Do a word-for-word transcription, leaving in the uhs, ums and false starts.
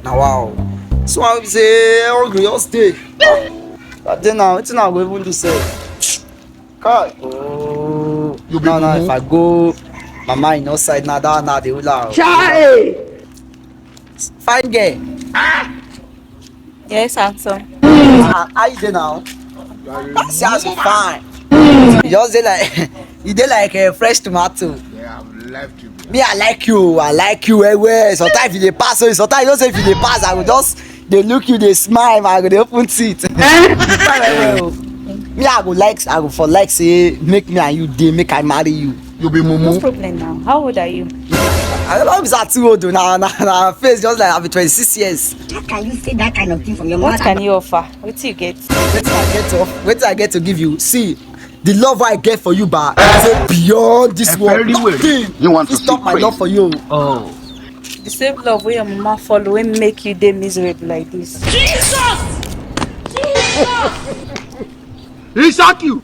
Na wow. So I be say hungry just dey. But then now, wetin I go even do sef? Kai. Oh, You be no, no, mumu? If I go, my mind no side na that na the whole house. Chai! Fine girl. Yes, handsome. Ah, how you dey now? See as you fine. You just dey like you dey like a fresh tomato. Yeah, I've left you. Me, I like you. I like you well well. Sometimes if you dey pass, so sometimes you know say if you dey pass, I go just dey look you, dey smile, I go dey open teeth. Fine well well o. Me, I go like, I go for like say make me and you dey, make I marry you. You be What's mumu. Problem now? How old are you? I don't know if it's too old o. Na na na face just like I be twenty-six years. How can you say that kind of thing from your What mouth? Can you offer? What do you get? Wetin I get to, wetin I get to give you? See, the love I get for you, ba, say beyond this world. Very well. Nothing You want to fit stop see my praise? Love for you. Oh. The same love wey your mama follow wey make you dey miserable like this. He shock you.